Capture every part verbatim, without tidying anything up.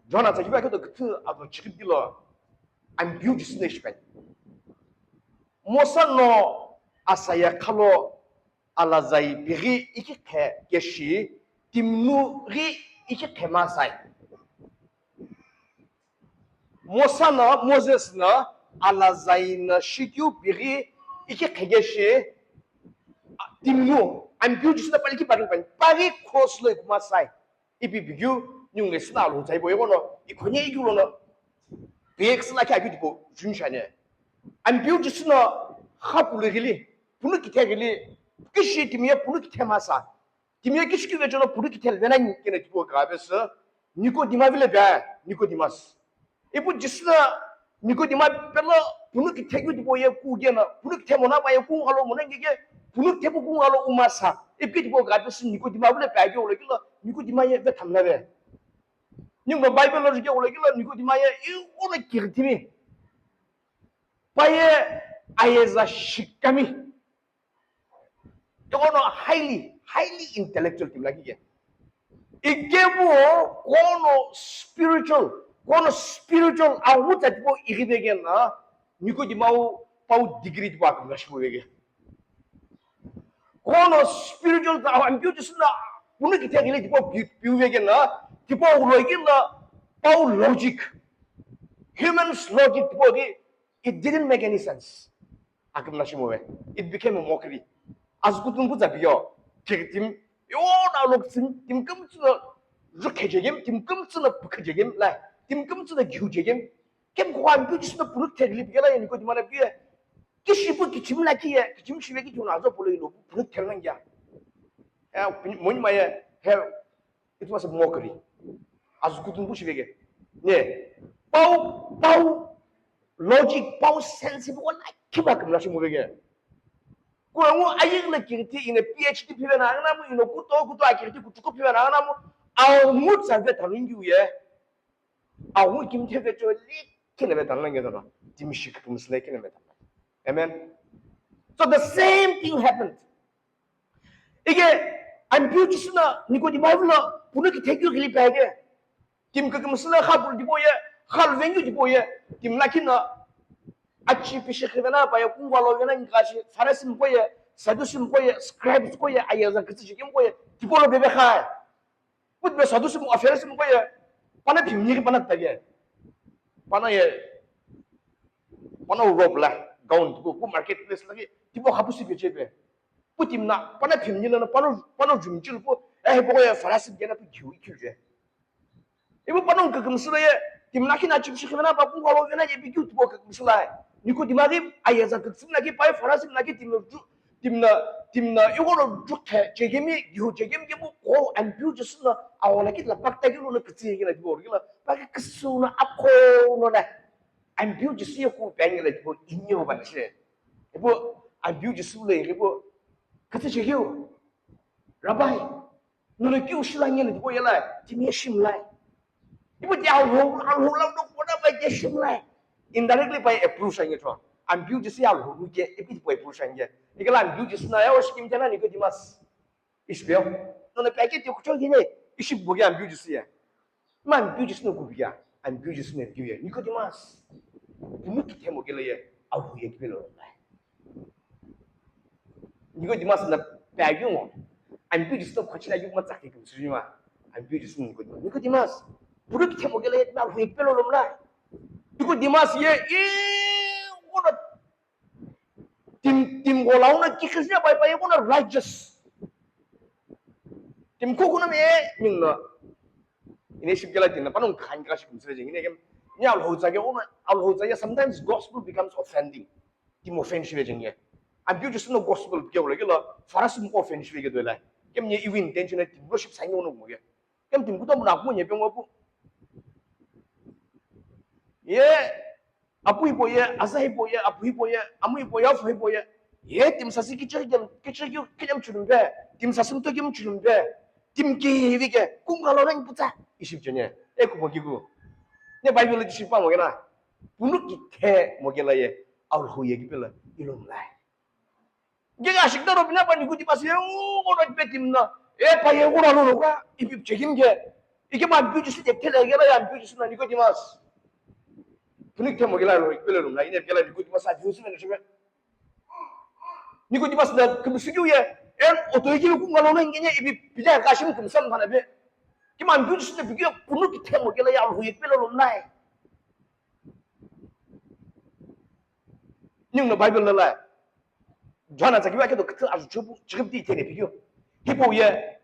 John atsa kivi akeu to küthü ato chiküpilo Ampeu Jisü no ishi pi ani. Mosa no asaya khalo alazai pighi ikikhe keshi, timnu ghi ikikhe masai. Mosa no, Moses no alazai no shikeu pighi ikikhe keshi, timnu, Ampeu Jisü no pali ki pari pani, pari cross lo ikumasai. Ipi pikeu, ningu nge sina alhou tsaibo yekono, ikhonye ikeu lono, pighi sina khe akeu tipau, jun shane. Ampeu Jisü no, kha pulu ghili, pulu kithe ghili, kishi timiye pulu kithe masa. Timiye kishi kive chono pulu kithe lvena ni kene tipau gha pesü, Nikodima vile pe, Nikodimas. Ipu Jisü no Nikodima pelo pulu kithe keu tipau ye ku kena, pulu kithe mona pa ye ku ghalo mona ngike, pulu kithe pu ku ghalo umasa. Ipi tipau gha pesü Nikodima vile pe keu lo kilo, Nikodima ye ve thamla ve. Ningu Bible lo jike lo kilo, Nikodima ye, i olo kirtimi. Pa ye ayeza shikami. Kono highly, highly intellectual timi lakhi ke. Ikepu kono spiritual, kono spiritual, awu tsatipo ighi vekena, Nikodima wu pau degree tipau akümla shipu veke. Kono spiritual ta, Ampeu Jisü no, punu kithe ghili tipau pi-, piu vekena, tipau ulo ikila, pau logic. Humans logic tipau ghi, it didn't make any sense. Akümla shimowe. It became a mockery. Azükutun puza piyo. Kiritim. Yo na loksin. Tim kümtsü na rükhe jegem. Tim kümtsü na pükhe jegem. Lai. Tim kümtsü na ghiu jegem. Kem kho Ampeu Jisü na punu thegli pigela ya Nikodima na piye. Kishipu kichim la kiye. Kichim shive ki juna zo polo ilo. Punu theglan ya. He, moni maye. He, it was a mockery. Azükutun pu shiveke. Ne. Pau, pau, logic, pau sense, pau na kiba kimla shimuveke. Kurangu ayigla kirti ina P H D phive na ngana mu, ina kuto, kuto akirti kuchuko phive na ngana mu, au mu tsave tamingi uye. Au mu kimthe ve cho li kina ve tanna nge tano. Timishi kutumsle kina ve tanna. Amen. So the same thing happened. Ike, Ampeu Jisü na Nikodima vilo, punu kithe keu ghili page. Tim kükümsü na kha pulu tipau ye, kha luvengeu tipau ye, tim lakhi na, achi pishi khivena pa ye, kungwa lo vena nkashi, Pharisee mko ye, Sadducee mko ye, scribes ko ye, ayeza kütsü jikimko ye, tipau lo bebe khai. Put be Sadducee mko, Pharisee mko ye, pana phimni ghi pana tage. Pana ye, pana robe la, gown, pu, pu marketplace la ghi, tipau khapusi peche pe. Pu tim na, pana phimni la na, pana, pana jumchil pu, eh, pu ko ye Pharisee gena pu ghiu ikhiu je. Ipu panongu kükümsü la ye, tim lakhi na chimshi khivena pa kungwa lo vena ye pi keu tipau kükümsü la. Nikodima ghi ayeza kükümsü na ki pa ye Pharisee na ki tim ju, tim na, tim na, igho lo ju khe, jegemi, ghiu jegemi ke pu ko Ampeu Jisü na, awo lakhi la pakta ki lo na kütsü ye la tipau ri la, pa ki küsü na akho no na. Ampeu Jisü ye ku pa ngi la tipau inye o ba che. Ipu Ampeu Jisü le ipu, kütsü jegeu. Rabbi, nono keu shila ngena tipau yela, timi ye shimlai. Ipu ti Alhou, Alhou la no kona ba ye shimlai. Indirectly pa ye approve shange cho. Ampeu Jisü ye Alhou ke, ipi tipau approve shange. Ikala Ampeu Jisü na ya o shikim jana Nicodemus. Ishipeo. Nono pa ke ti kucho gene, iship boge Ampeu Jisü ye. Ma Ampeu Jisü no kupiya, Ampeu Jisü no piya. Nicodemus. Punu kithe mo kela ye, Alhou ye kipelo. Nicodemus na pagyu mo. Ampeu Jisü no khochila yu ma tsakhi kümsü ma. Ampeu Jisü no Nicodemus. Nicodemus. Punu kithe mo kela ye, Alhou ye kipelo lo mla. Nicodemus ye, e, what a Tim, tim golau na kikhisi ya pai pai ko na righteous. Tim ko kuna me min na. Ine ship kela tim na panung khan kela ship sile jing ine kem. Ni Alhou tsa ke ona, Alhou tsa ya sometimes gospel becomes offending. Tim offensive jing ye. Ampeu Jisü no gospel ke ola kela Pharisee mo offensive ke dola. Kem ni even intention tim worship sa ni ono mo ke. Kem tim kuto mo na ko ni pe ngo pu. Ye Apu hipau ye, aza hipau ye, apu hipau ye, amu hipau ye, afu hipau ye. Ye tim sasi kichir kem, kichir keu, kichir kem chulumpe. Tim sasi mto kem chulumpe. Tim ki hivi ke, kung kalo reng putsa. Iship chonye. E kupo kiku. Ne Bible ki shipa mo kena. Punu kithe mo kela ye. Alhou ye kipela. Ilum lai. Gega shikta ro bina pa Nicodemus ye, o, ko ro pe tim na. E pa ye ko ra lo ro ka, ipi chekim ke. Ikemu Ampeu Jisü de kithela kela ye Ampeu Jisü na Nicodemus. Phunui kithemo kela lo, ikpele lo, na ine kela Nicodemus a Jisü na shime. Nicodemus na kümsü keu ye, en oto ikemu kungalo na ngene ipi pida ka shim kümsü mphana be. Ikemu Ampeu Jisü na pikeu ye phunui kithemo kela ye Alhou ye ikpele lo nai. Ningu no Bible la la. Johanna tsa kiwa kedo küthü azuchupu, chigipti ithene pikeu. Hipau ye,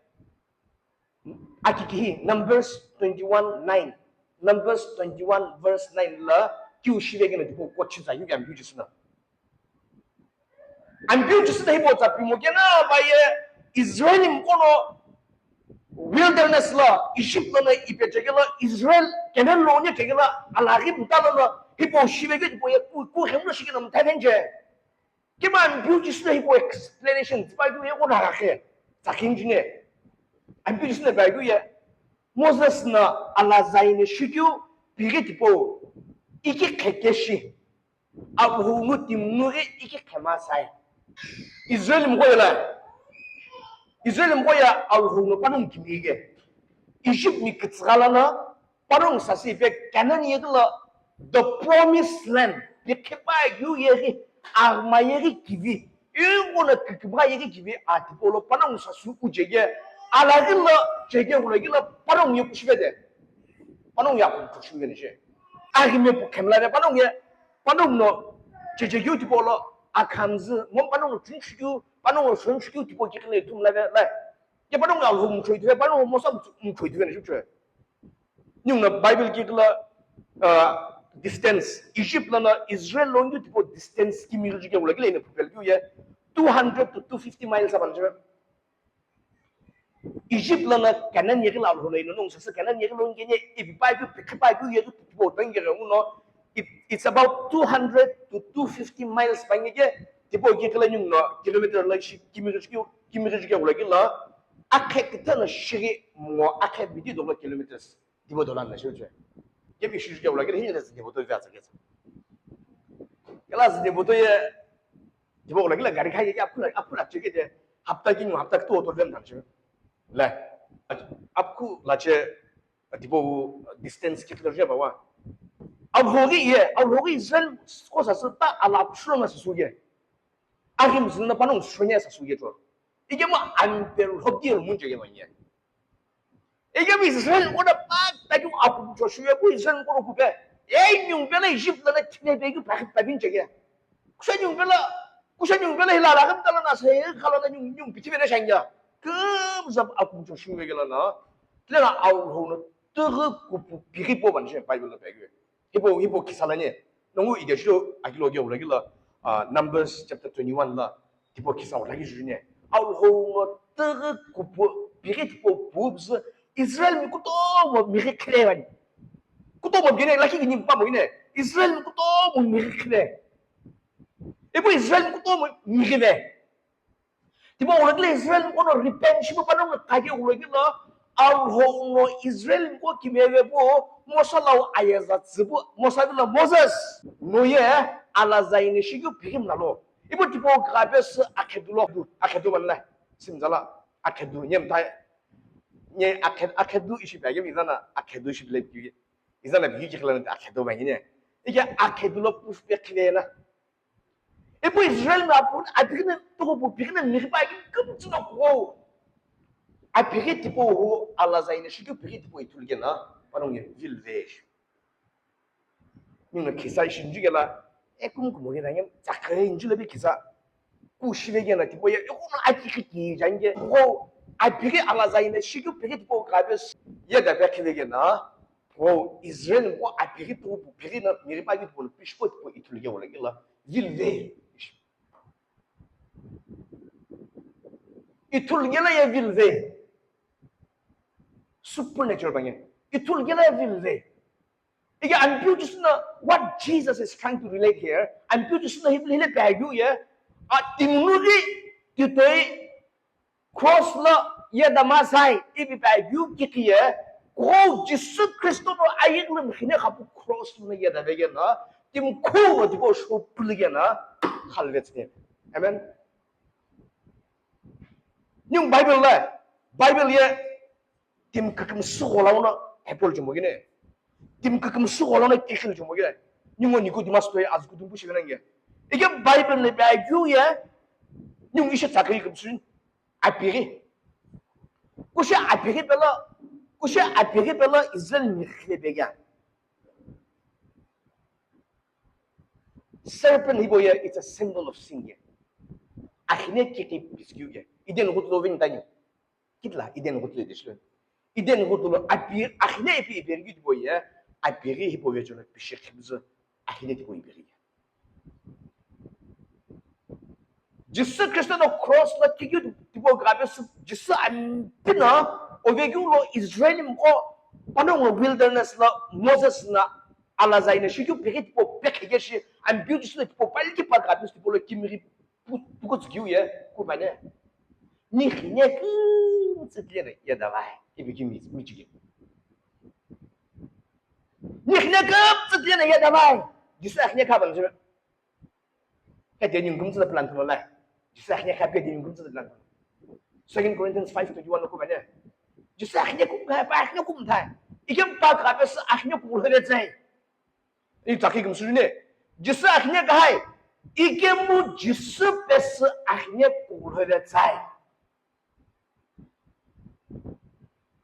akikihi, Numbers twenty-one nine. Numbers twenty-one verse nine la, kiu shive kena tipau quote shi tsa yu ke Ampeu Jisü na. Ampeu Jisü na hipau tsa pimo kena va ye, Israel mkono wilderness la, Egypt lono ipe chekela, Israel Canaan lo nye chekela, alaghi mta lono, hipau shive ke tipau ye, ku, ku hemlo shikena mta venje. Kema Ampeu Jisü na hipau explanation, tipa keu ye kona rakhe, tsa khinjine. Ampeu Jisü na ba keu ye, Moses na alazaine shikeu, pighe tipau, iki khekeshi, Alhou no timnu ghi iki khema sai. Israel mko ye la, Israel mko ye Alhou no panongu kimi ghi. Egypt mi kütsügha lana, panongu sasi ipe Canaan ye kela the promised land. Pikhipa yu ye ghi, agma ye ghi kivi. Yu kona kikibha ye ghi kivi a tipau lo panongu sasi ujege. Alaghi lo jege ula ghi lo panongu ye kushivede. Panongu ye kushivede ne she. Aghi me pu khemla de panongu ye. Panongu no jege yu tipau lo akhamzü. Mo panongu no chunchukeu, panongu no chunchukeu tipau kikile tumla de la. Ye panongu Alhou mchoi tuve, panongu Moses mchoi tuve ne shukchoi. Ningu na Bible kikila, uh, distance, Egypt lana Israel longu tipau distance kimi rijike ula kile ina pupel keu ye, two hundred to two fifty miles aban jebe. Egypt lana Canaan ye kila Alhou na ina nongu sasa Canaan ye kila longu kenye, ipi pa keu, pikhipa keu ye tipau tangi ke uno, it, it's about two hundred to two fifty miles bangi ke, tipau kikila ningu na kilometer la shi kimi rijike, kimi rijike ula kila, akhe kithana shighi mo akhe bidi dola kilometers. Dibo dola na shuje. Yepi shuje ke ulagile hinye zine boto vya tsaketsa. Kala zine boto ye dibo ulagile gari khai ye apkula apkula cheke de hapta kinu hapta ktu oto vem thamche. La apku la che dibo distance ke klo je bawa. Ab hogi ye, ab hogi zan ko sa ta ala apshlo na suge. Agim zin na panung shunye sa suge to. Ike mo amper hogi mun je ye manye. Ike bi Israel ko da pa ta ju apu cho shuye ku Israel ko ku pe. Ei nyung pe la Egypt la na kine pe ku pa pa bin che ke. Kusa nyung pe la, kusa nyung pe la hila la kam ta la na se khala na nyung nyung piti pe na shanya. Kum zap apu cho shuye ke la na. Tile na au ho no tu ku pu pi ki po ban che Bible la pe ke. Hipau, hipau kisa la nye. Nongu ide shilo akilo ge ula gila, ah, Numbers chapter twenty-one la. Hipau kisa ula gi june. Au ho ngo tege kupu, pighi tipo pubs, Israel mi kutomo mi ghi khile vani. Kutomo gene, laki gini pa mo gene. Israel mi kutomo mi ghi khile. Ipu Israel mi kutomo mi ghi ve. Tipo ulagila Israel kono repent shipu panongu kage ulagila, Alhou no Israel ko kimeve po, Mosa lau ayeza tsipu, Mosa vila Moses, no ye, ala zaine shikyu pikim nalo. Ipu tipo kape se akhedu lo, akhedu vanla, simzala, akhedu, nyem tai, nye akhe-, akhedu ishi page, izana akhedu ishi le pige, izana pige kikhila akhedu vangine. Ike akhedu lo puf pe khile na. Ipu Israel mi apu, apighi na tuku pu, pighi na mighi pa, ipu kümtsü na kuo. Apighi tipo hu, ala zaine shikyu pighi tipo ithulu kena, panongu ye, vilvesh. Ningu kisa ishi nju kela, e kum kumo kena, nge, tsakhe nju lebi kisa. Ku shive kena tipo ye, e kuno apighi ki jange. Kuo, apighi ala zaine shikyu pighi tipo kabes, ye da pe khile kena. Wow, Israel ko apighi tupu, pighi na, mighi pa gitu pono, pishpo tipo ithulu ke wala gila, vilve. Ithulu gila ya vilve. Supernatural bange. Ithulu gila ya vilve. Ike ampeu jisü na, what Jesus is trying to relate here, ampeu jisü na hipli hile pagyu ye, a timunu ghi, titoi, Cross lo yeda masai ipi pagyu kikhiye, ko Jisü Kristo no ayeghi lo mkhine khapu cross lo yeda vegena, timkhu lo tipo shopulu gena, khalvetsne. Amen. Ningu Bible la, Bible ye, Timi kükümsü gholo no hepol jumo gine. Timi kükümsü gholo no kechil jumo gine. Ningu Nicodemus toi azü kutumpu shigana nge. Ike Bible le bai kyu ye. Ningu ishe tsakri kümsün. Apiri. Kushe apiri pelo. Kushe apiri pelo Israel ni khile begya. Serpent hipau ye, it's a symbol of sin ye. Akhine kiki piskiu ye. Eden ghutlo vin tani. Kitla Eden ghutlo de shlo. Eden ghutlo api akhine ipi ipi ngi tipau ye. Apiri hipau ye jono pishi khibzu. Akhine tipau ipi ye. Jisü Kristo no cross lo kikeu tipau ghabe sü Jisü ampina ovekeu lo Israel mko panongu wilderness lo Moses na alazai na shikeu peke tipau peke shi ampiu Jisü no tipau paliki pa ghabe sü tipau lo kimiri pu- pukutsü kiu ye kupane. Ni khine kümtsü tile na ye davai. Ibi kimi mi chiki. Ni khine kümtsü tile na ye davai. Jisü khine khaban jime. Kete ningu kümtsü la plan thono lai. Jisü akhine kha kete ningu kümtsü la plan thono. Second Corinthians five twenty-one lo kubane. Jisü akhine kum kha pa akhine kum thai. Ikem pa kha pe sa akhine kum lo le tsai. I tsaki kümsü ne. Jisü akhine kha hai. Ikemu Jisü pe sa akhine kum lo le tsai.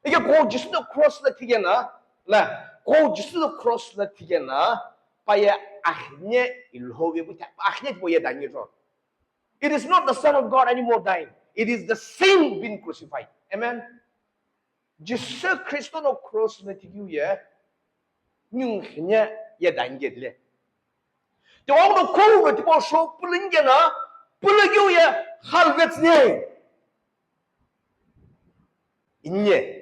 Ike ko Jisü no cross la thigena, la, ko Jisü no cross la thigena, pa ye akhine ilhowe bu ta, akhine bo ye dangi ro. It is not the Son of God anymore dying. It is the sin being crucified. Amen. Jisü Kristo no cross la thigiu ye, nyung khine ye dangi le. Te wang no ko no tipo sho pulingena, puligiu ye halvets ne. Inye.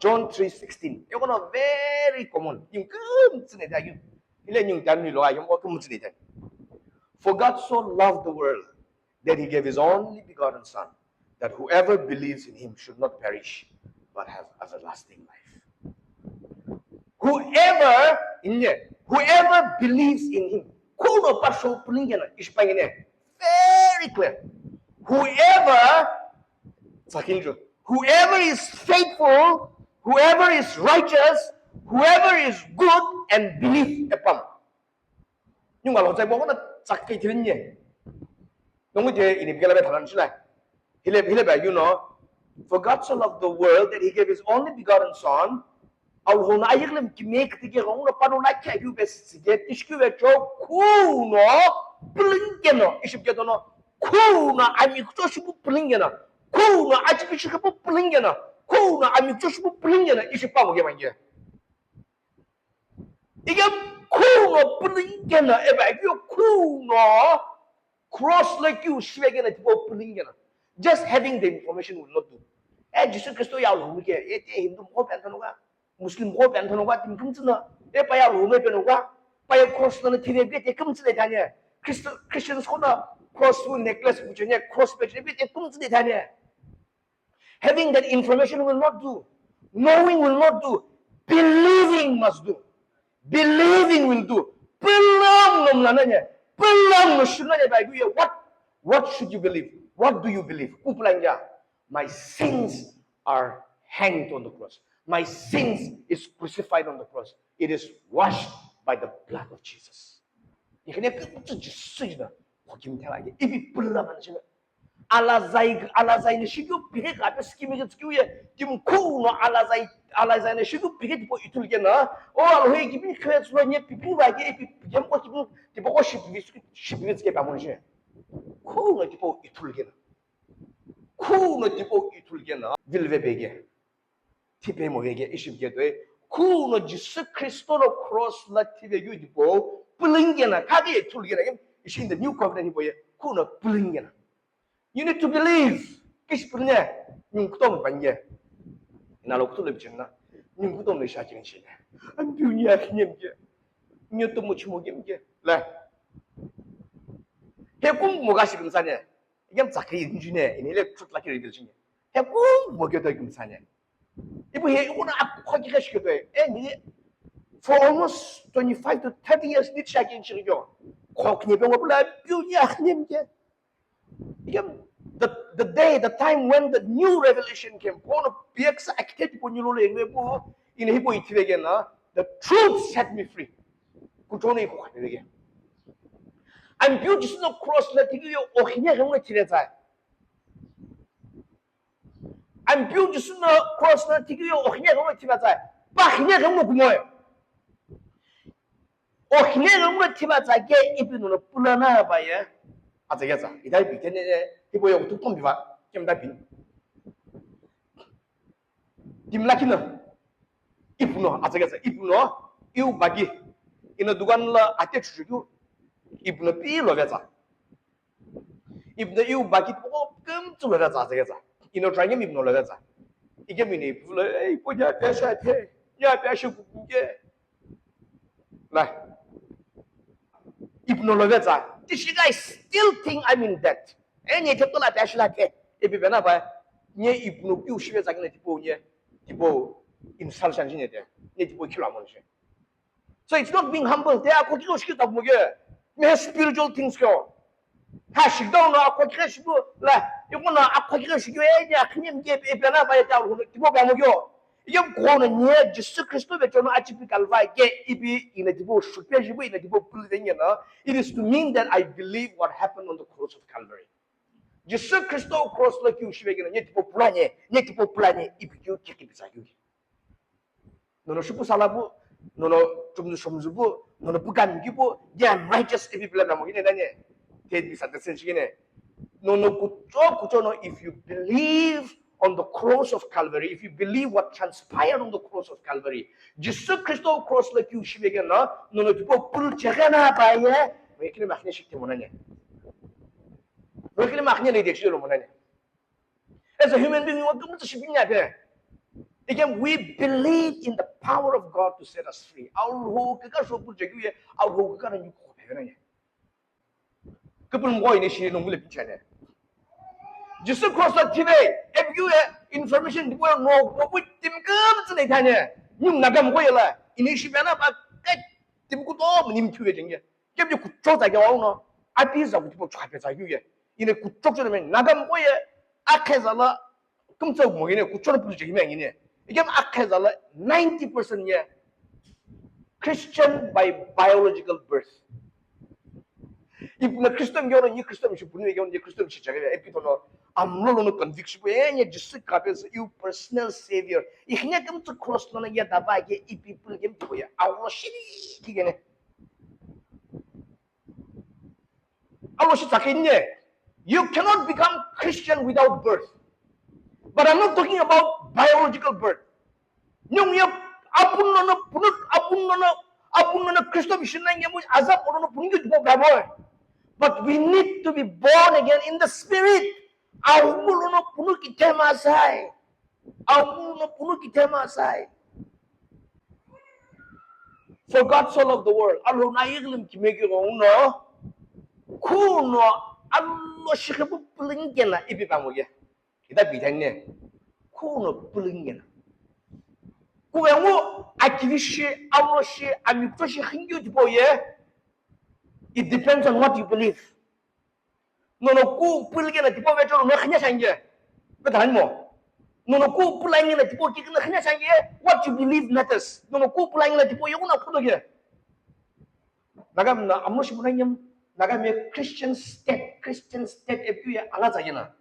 John three sixteen. Eko no very common. Yung kumtsine da yung. Ile yung dan ni lo ayong ko kumtsine da. For God so loved the world that he gave his only begotten Son, that whoever believes in him should not perish, but have everlasting life. Whoever, inye, whoever believes in him. Ko no pa sho pulingena, ishpangene. Very clear. Whoever, sakinjo, whoever is faithful, whoever is righteous, whoever is good and believe upon. Yung alo tsai bo na tsak kai thirin ye. Nongu je ini bigala be thalan shilai. Hile, hile ba, you know, for God so loved the world that he gave his only begotten Son. Au hona ayik lem kime kiti ke gong no panu na kya yu be sige tishki ve cho ku no pulingeno iship ke no ku no ami kucho shibu pulingeno ku no aji bi shibu pulingeno ku no ami kucho shibu pulingeno iship pa mo ge mange. Ike kuno pulingena eba ike kuno cross la kiu shivegena tipo pulingena. Just having the information will not do. E Jisu Kristo ya lo ke e te Hindu mo pen thono ga, Muslim mo pen thono ga, tim kum tsina. E pa ya lo me pen ga, pa ya cross na thire be te kum tsine tane. Christian, Christians ko na cross wu necklace bu chene cross be te kum tsine tane. Having that information will not do. Knowing will not do. Believing must do. Believing will do. Pilam nom nananya. Pilam no shunanya bai guya. What, what should you believe? What do you believe? Kupulanya. My sins are hanged on the cross. My sins is crucified on the cross. It is washed by the blood of Jesus. Ikhine pütü Jisu jina. Hokim thela ge. Ibi pilam nananya. Alazai, alazai ni shikyu pike ka pe skimi ke skyu ye. Kim kuno alazai, alazai ni shikyu pike tipo itul ke na. O alhoi ki bi kre tslo nye pipi wa ke pi jem ko tipo tipo ko shipi ke shipi ke pa mo je. Kuno tipo itul ke na. Kuno tipo itul ke na. Vilve bege. Thipe mo vege iship ke toe. Kuno Jisu Kristo no cross la thive yu tipo pulingena. Ka ke itul ke na. Ishi in the new covenant ni boye. Kuno pulingena. You need to believe. Kish pulne, yung kutom panye. Ina lo kutum le bicheng na. Yung kutom le sha cheng cheng. An biu ni a khinem ke. Nyo to mo chimo gem ke. La. He kum mo ga shi kum sane. Gem tsakri injine. Ini le truth la ki reveal ching. He kum mo ke to kum sane. Ibu he una ak khaki ga shi ke to. E ni for almost twenty-five to thirty years ni sha cheng cheng yo. Khok ni pe mo bula biu ni a khinem ke. Ikem The, the day, the time when the new revelation came, kono piyaksa akithe tipau nilo lo yengbe pu, ina hipau ithivekena, the truth set me free. Kutono iko khaveveke. Ampeu Jisü no cross lo thikeu ye okhine ghemu thive tsa. Ampeu Jisü no cross lo thikeu ye okhine ghemu thive tsa. Pa khine ghemu kumoe. Okhine ghemu thive tsa ke ipi no pulana ba ye. Atsa ke tsa. Ida ipi kene hipau ye kutu tombi ba. Kemda bin. Timlakhi no, ipu no, atsakesa, ipu no, iu baki, ino dukan lo ate chuchu keu, ipu no pi lo vetsa. Ipu no iu baki poko kümtsü lo vetsa, atsakesa. Ino try ngemi ipu no lo vetsa. Ikemu ino ipu lo, "Ei, ipu nya pe asha pe, nya pe asha kuku ke." Lai. Ipu no lo vetsa. This guy still think I'm in debt. Eni theto la pe ashila pe. Ipi bena ba. Nye ipu no kiu shive tsakina tipau nye. Tipau insult shan jine te. Nye tipau kilo amon shi. So it's not being humble. Te akho kilo shi tapu mo ke. Me spiritual things ko. Ha shikdau no akho khe shibu la, iko no akho khe shikyo e ni akhini mke pe pe na ba ya ta hu tipo ba mo kyo. Iyo ko no nye Jisü Kristo be chono achipi Calvary ke ipi ina tipo shukpe shibu ina tipo pul de nye na. It is to mean that I believe what happened on the cross of Calvary. Jisü Kristo cross lo kiu shibe ke na nye tipo pulanye, nye tipo pulanye ipi kiu kiki bisa kiu. Nono shupu sala pu, nono chumzu shomzu pu, nono pu kami ki pu, they are righteous people na mo kine nanye. Te di sa tesen shikine. Nono kucho kucho no, if you believe on the cross of Calvary, if you believe what transpired on the cross of Calvary, Jisü Kristo cross lo kiu shibe ke na, nono tipo pul chegena ba ye, mo kile makhne shikte mo nanye. Mo kile makhne le de chilo mo nanye. As a human being, we kümtsü shipinya pe. Again, we believe in the power of God to set us free. Our whole kaka shopu jagu ye, our whole kaka na yuko pe na ye. Kupul mo ine shi no mule pichane. Jisü cross lo thive, epiu ye information di no no pu tim kümtsü le thane. Nyum na gam ko ye la, ine shi pe na ba ka tim ku to nim thive jenge. Kemdi kuchou tsa ke wa uno, api za kuti po chwa pe tsa yu ye. Ine kuchou chou me Naga mo ye, akheza la, kumtsa mo ine kuchou pulu je me ine. Ikem akheza la ninety percent ye Christian by biological birth. Ipu na Christian yo ni Christian shi punu ye ni Christian shi jage ye pito no amlo lo no conviction po ye Jesus ka pe you personal savior. Ikhne kumtsa cross lo na ya daba ke ipi pulu ke po ye. Awo shi ki gene. Alo shi tsakinye, you cannot become Christian without birth. But I'm not talking about biological birth. Nyung ya apun no no punut apun no no apun no no Kristo mission na nyamu azap no no punut bo gabo. But we need to be born again in the spirit. Awu no no punut kitema sai. Awu no punu kitema sai. For God so loved the world. Alo na yiglim kimegi go uno. Kuno alo shikhibu pulingena ipi pamoge. Ida bidane. Kuno pulingena. Kuwengu akivishi alo shi amikto shi khingyu tipo ye. It depends on what you believe. Nono ku pulingena tipo vecho no khanya shange. Betanmo. Nono ku pulingena tipo kikina khanya shange. What you believe matters. Nono ku pulingena tipo yokuna kudo ge. Naga na amno shi munanyam. Naga me Christian state, Christian state epu ya ala zagena.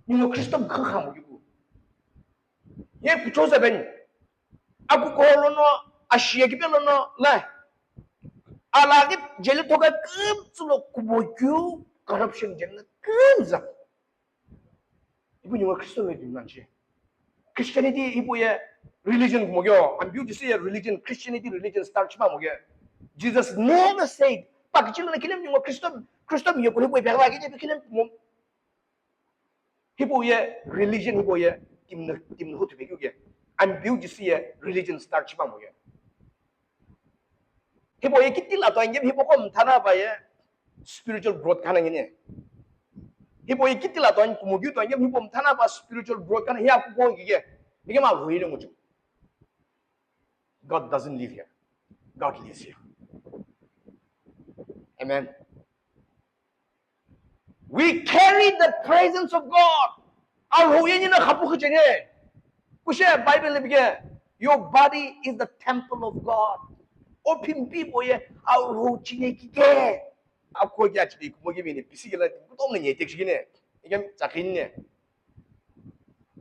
Nino Kristo mkha khamu yuku. Ye kuchoza ben. Aku koholo no ashiye kipe lo no la. Ala ke jele toka kümtsulo kubo kyu corruption jele künza. Ibu nyuma Kristo me dun nanchi. Christianity ibu ye religion kumo kyo. I'm beauty say religion, Christianity religion start chima mo kyo. Jesus never said, "Pak chilo na kilem nyuma Kristo, Kristo mi yo kule bwe bwa ke kilem mo." Hipau ye religion hipau ye timnu, timnu hu thupe keu ke. Ampeu Jisü ye religion start shipa mo ye. Hipau ye kitila to angem hipau ko mthana pa ye spiritual growth kana ngene. Hipau ye kitila to angem kumu keu to angem hipau mthana pa spiritual growth kana hiya ku ko ngike. Ngike ma hu ile nguchu. God doesn't live here. God lives here. Amen. We carry the presence of God. Alhou ye nina khapu khicheni. Kushe Bible le bige, your body is the temple of God. O phimpi bo ye Alhou chine kike. Akho ya chine kumo gibi ni pisi gela kutomo ni tek shigine. Igem chakine.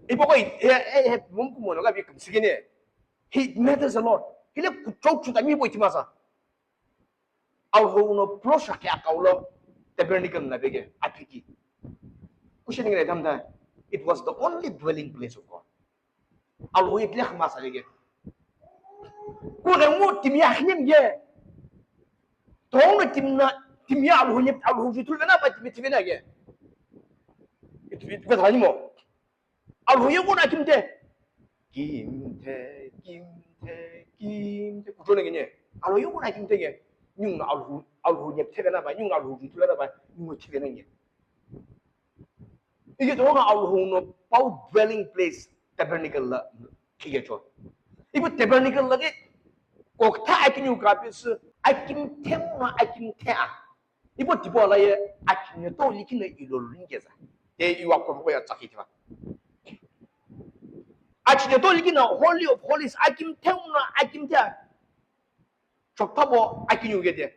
Ipo ko e e mum kumo no ga bi kum shigine. He matters a lot. Hile kuchou chu tami bo itimasa. Alhou no puloshoqhi akau lo tabernacle na bege aphiki. Kushe ningile tamta, it was the only dwelling place of God. Alhou ye kile khama sa bege. Ku rengu timi ya khinem ge. Tong no timi na timi ya Alhou ni Alhou ju tul na ba timi timi na ge. It it ba mo. Alhou ye kuna kimte. Kimte, kimte, kimte. Kuchona gene. Alhou ye kuna kimte ge. Nyung na Alhou, Alhou nyep thebe na ba, nyung Alhou ju thule na ba, nyung thebe na ge. Ige to na Alhou no pau dwelling place tabernacle la kige cho. Ibu tabernacle la ge kokta akinu ka pis akim themu na akim thea. Ipo tipau ala ye akinye to likina ilo lungeza. Te iwa komko ya tsakhi tiwa. Akinye to likina Holy of Holies akim teuna akim te. Chokpabo akinyu gede.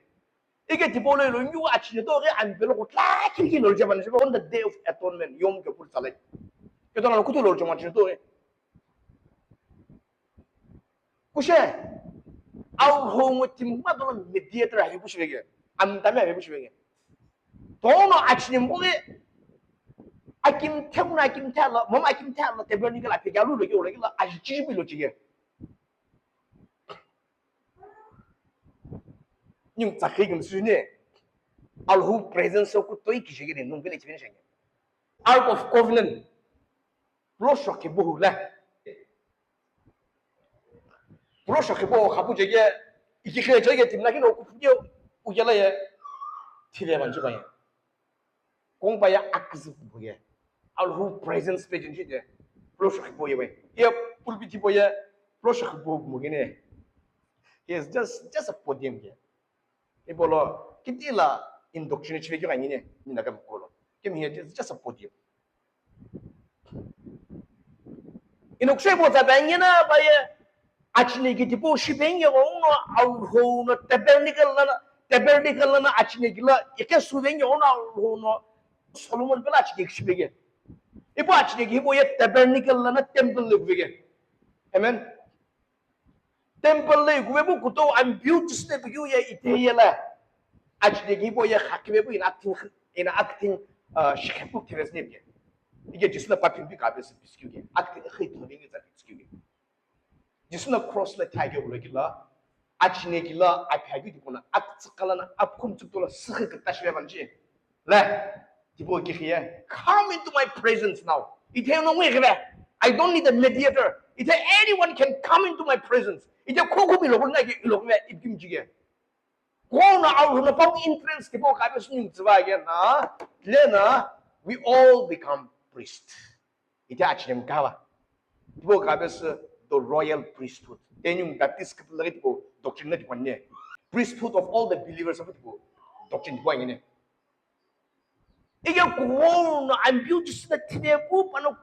Ike tipau lo ilo nyu akinye to ge ambelo ko tla kim ki lo jaba ne on the day of atonement yom kippur tsalai. Ke to na kutu lo jama akinye to ge. Kushe, Alhou ngo timi ma dono mediator ahe pushibege. Amtami ahe pushibege. Tono achini mboge akim themna akim thala, mom akim thala tabernacle ape galu lo ke ola kila aji chibi lo chige. Nyung tsakhi gim sune. Alhou presence ko toi kishige ne nung village finish. Ark of Covenant. Puloshoqhi buhu le. Puloshoqhi buhu khapu cheke, ikikhe cheke timla kino kuphuye, ujela ye, thile manchi baye. Kong baye akzi buye. Alhou presence pe jinchi de. Puloshoqhi buhu ye we. Ye pulpit buye, puloshoqhi buhu mugine. He is just, just a podium here. Ipolo, kitila indoctrinate chile kyo kanyine, mina kam kolo. Kim here, it's just a podium. Ino kushe bo za banyina baye, achine ki tipo shi benye go uno, Alhou no tabernacle lana, tabernacle lana achine ki la, ike su benye uno, Alhou no Solomon bela achine ki shi benye. Ipo achine ki ipo ye tabernacle lana temple le kubege. Amen. Temple le kuvepu kuto ambiu chisne piu ye ite ye la. Achine ki bo ye khakivepu ina acting, ina acting, uh, shikhepu tives ne bie. Ike Jisu na papin bi ka bes piskiu ye. Acting khei to ni za piskiu ye. Jisu na cross le thai ke ulo kila. Achine kila apya ki kona act kala na apkum chuk to la sikhe ka tashve banchi. Le, tipo ki khiye, come into my presence now. Ite no ngwe gebe. I don't need a mediator. Ite anyone can come into my presence. Ite koko bi logo na ki logo me ipkim jige. Kona au na pau entrance tipo ka be sunyung tsiva ge na. Le na, we all become priest. Ite achinem kawa. Tipo ka be the royal priesthood. Tenyung Baptist kipulagi tipo doctrine na tipo ne. Priesthood of all the believers of tipo doctrine tipo ne. Ige kuwou no ambiu Jisu na thine pu pano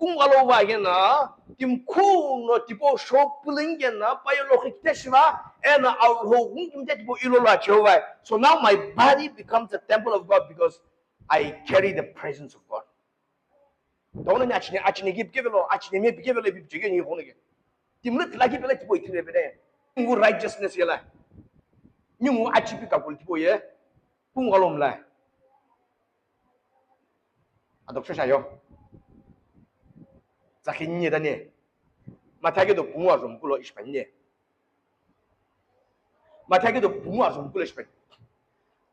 kungalo wa gena, timkhu no tipo show pulingena, payo lo khikte shiva, ena Alhou gung kimte tipo ilo la chewa. So now my body becomes a temple of God because I carry the presence of God. Dono ni achine, achine ki pike velo, achine me pike velo, pike ni gone ke. Timle tila ki pele tipo itire vele. Ngu righteousness yela. Ngu achipi kakul tipo ye. Kung alom la. Adok shosha yo. Zakhin ni dane. Mathake do pungu azom kulo ishpanye. Mathake do pungu azom kulo ishpanye.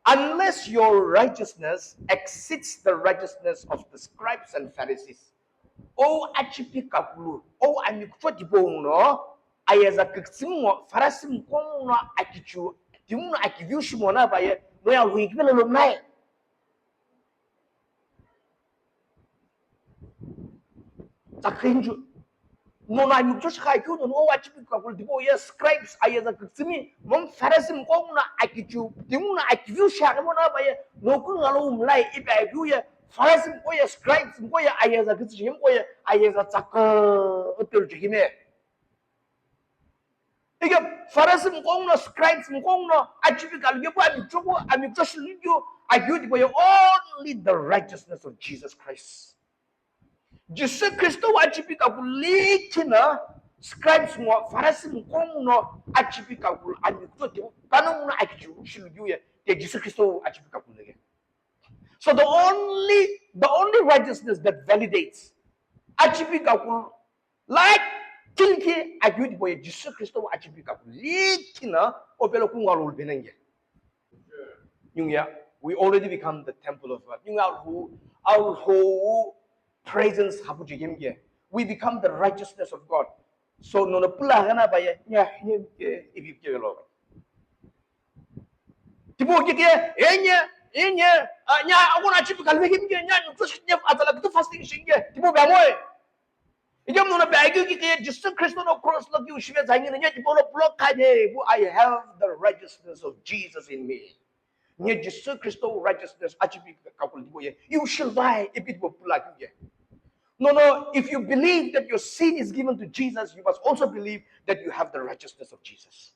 Unless your righteousness exceeds the righteousness of the scribes and Pharisees. O achipi kakulu, o amikutwa tipo uno, ayeza kiktsimu, Pharisee mkono akichu, timuno akiviu shimona baye, no ya hui kibele lo nai. Takhinju. Nono amikucho shikha akeu nono o achipi kakulu tipau ye scribes ayeza kükütsümi, mom Pharisee mqo nguno akichiu, ti nguno akiviu shiaghi mono pa ye, noku ngalo umlai ipi akeu ye, Pharisee mqo ye scribes mqo ye ayeza kükütsü shi mqo ye ayeza tsakü, otelu chekime. Ike Pharisee mqo nguno scribes mqo nguno achipi kalu kepu amikucho, amikucho shilu keu, akeu tipau ye only the righteousness of Jesus Christ. Jisü Khristo wu achipi kakulu likhi na scribes ngo Pharisee mqo nguno achipi kakulu amikucho tipau panongu no akichiu shilu keu ye, ke Jisü Khristo wu achipi kakulu leke. So the only, the only righteousness that validates achipi kakulu likhi akeu tipau ye Jisü Khristo wu achipi kakulu likhi na opelo kungalo ulbenenge. Ningu ye, we already become the temple of God. Ningu ye, Alhou, Alhou presence hapu chekemke. We become the righteousness of God. So nono pula ghana pa ye, nya, nya, ke, ipi ke lo. Tipau ke ke, enye, enye, a, nya, agona chipi kalve kemke, nya, nutsu shi, nya, atala kutu fasting shinge. Tipau bia moi. Ike nono bia keu ke ke Jisü Khristo no cross lo keu shive zangi na, nya, tipau lo pulo kade, bu, I have the righteousness of Jesus in me. Nye Jisü Khristo righteousness achipi kakulu tipau ye, you shall die, ipi tipau pula keu ye. Nono, if you believe that your sin is given to Jesus, you must also believe that you have the righteousness of Jesus.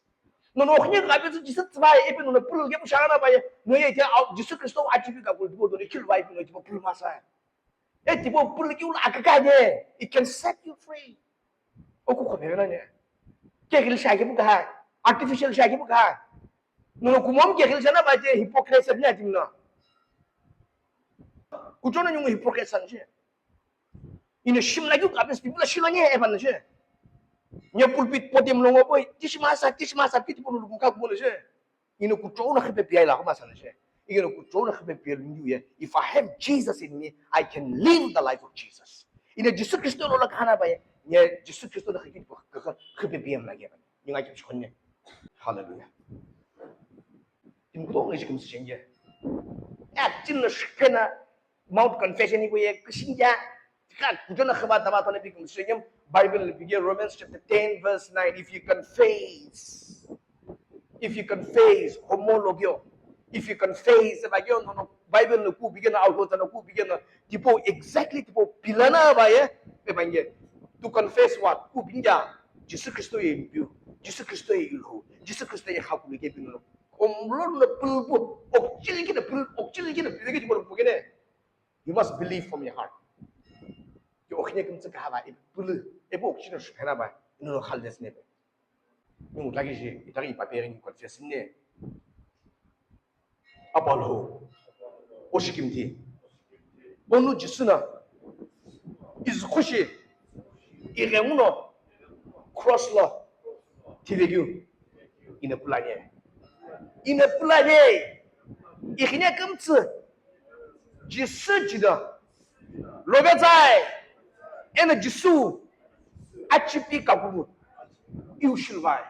Nono, okhinie kabe Jisü tsüvai, ipi nono pulu kepu shagha na pa ye, no ye tia, Jisü Khristo achipi kakulu tipau nono kill vai, no tipau pulu masa. E tipau pulu keu lo akaka ne, it can set you free. Oku khomena ne. Ke gil shaki bu ka, artificial shaki bu ka. Nono kumom ke gil shana pa te hypocrite sab ne atim na. Kuchono ningu hypocrite san je. Ino shimla keu ka bes pipula shilo nye evan je. Nye pulpit podium lo ngo boy, tishima sa, tishima sa, pit pulu ka kubo je. Ino kuchou na khipe pia ila kuma sana je. Ino kuchou na khipe pia lungu ye. If I have Jesus in me, I can live the life of Jesus. Ino Jisü Khristo lo la khana ba ye. Nye Jisü Khristo na khipe khipe pia mla ge. Ninga ki chonne. Hallelujah. Tim to ngi kim sing ye. Acting na shikena Mount Confession ipu ye kishinja. Ka kujona khaba tama tona pi kumsengem Bible pige Romans chapter ten verse nine. If you confess, if you confess, homologio. If you confess, ba yo no Bible no ku pige na auto ta no ku pige na tipo exactly tipo pilana ba ye pe bange. To confess what? Ku pinja. Jisü Khristo ye mpiu. Jisü Khristo ye ilho. Jisü Khristo ye hakulu ke pinu. Omlo no pulpu. Okchili ke pul, okchili ke pul ke tipo pugene. You must believe from your heart. Yo okhine kümtsü kahava e pulu, e po okhine shuphena ba, ino no khaldes nebe. Ningu lagi je, itagi ipape ni confess ne. Apollo. Oshikimti. Onu Jisü na. Izkhushi. Irenguno. Cross lo. Tivegyu. Ina pulanye. Ina pulanye. Ikhine kümtsü. Jisü jida. Lobetsai. Ena Jisü. Achipi kakulu. Iu shilvai.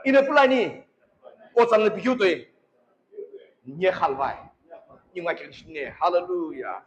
Ina pulani. Otsanna bigyu toi. Nye khalvai. Ninga kiri shine. Hallelujah.